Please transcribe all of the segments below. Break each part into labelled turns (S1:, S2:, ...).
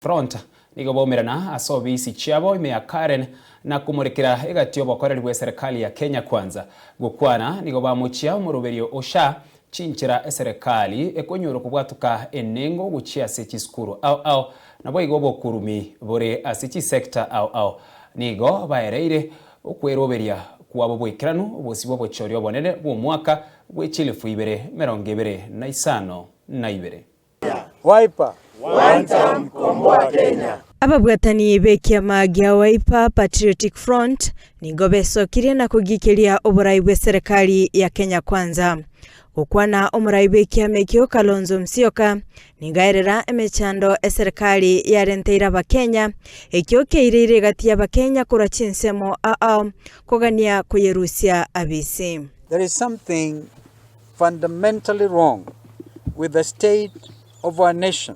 S1: Front nigo baumerana ase obisi chiabo ime ya Karen na komorekera egati y'obokoreri bw'eserekari ya Kenya Kwanza. Gokwana nigo bamochia omoroberio o SHA chinchera eserekari ekonyora kobwatoka enengo gochia ase chisukuru ao ao naboigo obokurumi bore ase chisector ao ao. Nigo baereire okweroberia kwabo boikeranu obosio bw'obochori obonene bw'omwaka bwe chilifu ibere 25.
S2: Wiper, One term komboa Kenya.
S3: Ababwatani b'ekiama gia Wiper Patriotic Front nigo besokirie na kogikeria oborai bw'eserekari ya Kenya Kwanza. Gokwana omorai bw'ekiama ekio Kalonzo Musyoka nigo aerera emechando eserekari yarenteire abakenya ekio keireire egati y'abakenya korwa chinsemo ao kogania koyerusia abisi.
S2: There is something fundamentally wrong with the state of our nation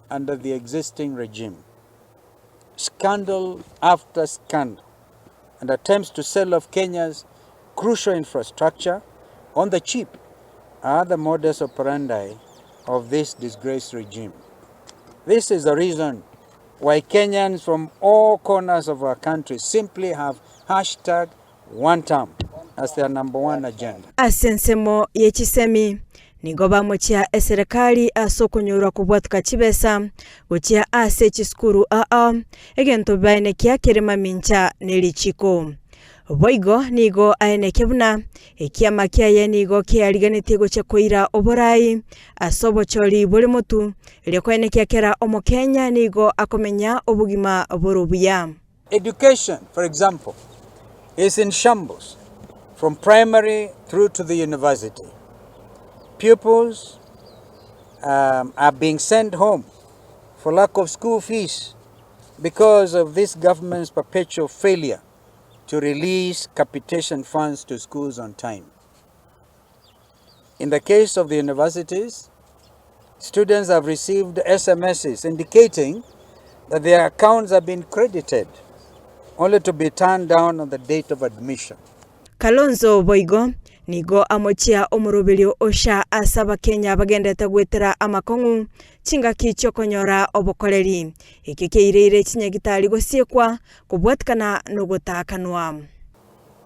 S2: under the existing regime. Scandal after scandal and attempts to sell off Kenya's crucial infrastructure on the cheap are the modus operandi of this disgraced regime. This is the reason why Kenyans from all corners of our country simply have hashtag one term as their number one agenda.
S3: Ase ensemo ye chisemi, nigo bamochia eserekari ase okonyorwa kobwatoka chibesa gochia ase chisukuru ao, egento baenekia kere mamincha ne richiko. Boigo nigo aenekia buna ekiama kiaye nigo kiarigenetie gochia koira oborai ase obochori bore motu, erio koenekia kera omokenya nigo akomenya obogima bore obuya.
S2: Education, for example, is in shambles from primary through to the university. Pupils um, are being sent home for lack of school fees because of this government's perpetual failure to release capitation funds to schools on time. In the case of the universities, students have received SMSs indicating that their accounts have been credited, only to be turned down on the date of admission.
S3: Kalonzo boigo nigo amochia omoroberio o SHA ase Abakenya bagenderete goetera amakong'u chingaki chi'okonyora obokoreri. Ekio kiaireire chinyagitari gosiekwa kobwatikana nogotaakanwa.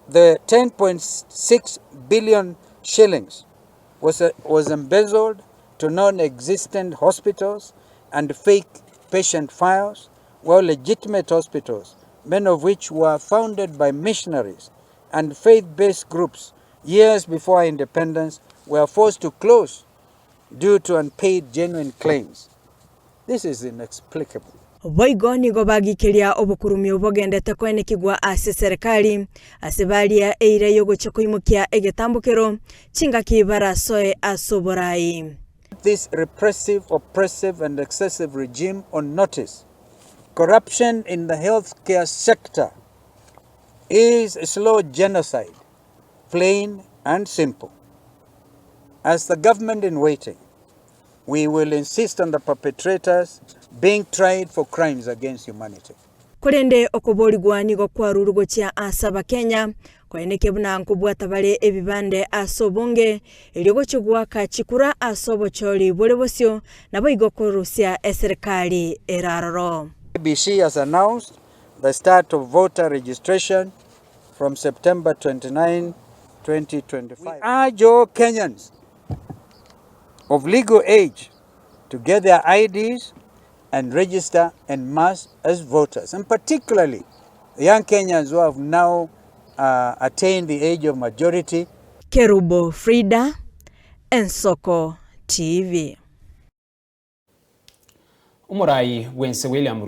S2: The 10.6 billion shillings was, was embezzled to non-existent hospitals and fake patient files, while legitimate hospitals, many of which were founded by missionaries and faith-based groups years before independence, were forced to close due to unpaid genuine claims. This is inexplicable.
S3: Boigo nigo bagikeria obokurumi bogendete koenekigwa ase serikali, ase baria eira y'ogochia koimokia egetambokero, chingaki barasoe ase oborai.
S2: This repressive, oppressive and excessive regime on notice. Corruption in the healthcare sector is a slow genocide, plain and simple. As the government in waiting, we will insist on the perpetrators being tried for crimes against humanity.
S3: Korende okoborigwa nigo kwarurwe gochia ase Abakenya, koenekia buna nkobwata bare ebibande ase obonge, erio gochia goaka chikura ase obochori bore bosio, naboigo korusia eserekari ere aroro.
S2: IEBC has announced the start of voter registration from September 29, 2025. We urge all Kenyans of legal age to get their IDs and register en masse as voters, and particularly the young Kenyans who have now uh, attained the age of majority.
S3: Kerubo Frida, Ensoko TV.
S1: Omorai bw'ense William Ruto.